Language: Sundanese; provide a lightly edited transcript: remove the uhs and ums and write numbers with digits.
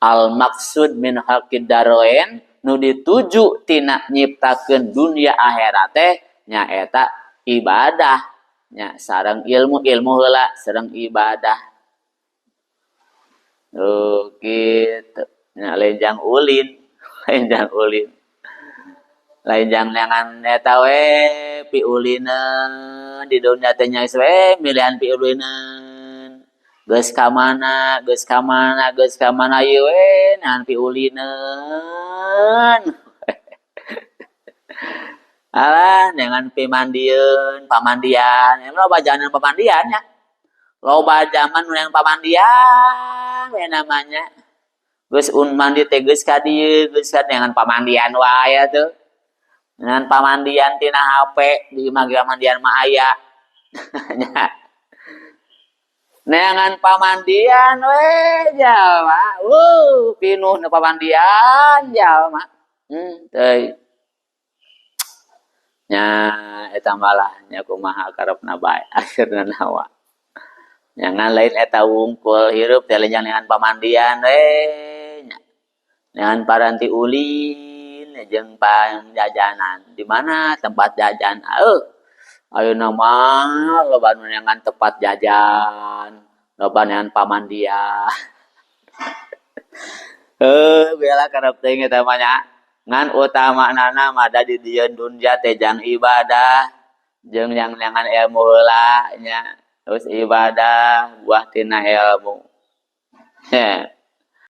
Al maksud min khalqid daroen nu dituju tina nyiptakeun dunia akhirat teh nyaeta ibadah nya sareng ilmu, ilmu heula sareng ibadah. Oh gitu nya, lain jang ulin, lain jang ulin, lain jang neangan eta we piulineun di dunia teh nya, we milihan piulineun. Geus ka mana, geus ka mana, geus ka mana ieu we neangan piulineun. Alah, neangan pimandieun, pamandian. Emang loba jaman pamandian nya. Loba zaman yang pamandian we namanya. Geus un mandi teh geus ka dieu, geus ka neangan pamandian wae atuh. Neangan pamandian tina HP, di imah ge pamandian mah aya. Nya. Neangan pamandian we jalma. Pinuh nu pamandian jalma. Teuing. Nya eta malah nya kumaha karepna bae akhirna nawa. Nya ngan lain eta wungkul hirup teh, lain neangan pamandian we nya. Neangan paranti ulin jeung jajanan. Di mana tempat jajan? Ayeuna mah loba nu neangan tempat jajan, loba neangan pamandian. Bela karep teuing eta mah nya. Ngan utamanana mah da di dieu dunya teh jang ibadah jeung yang neangan ilmu heula nya. Terus ibadah buah tina ilmu. Nya.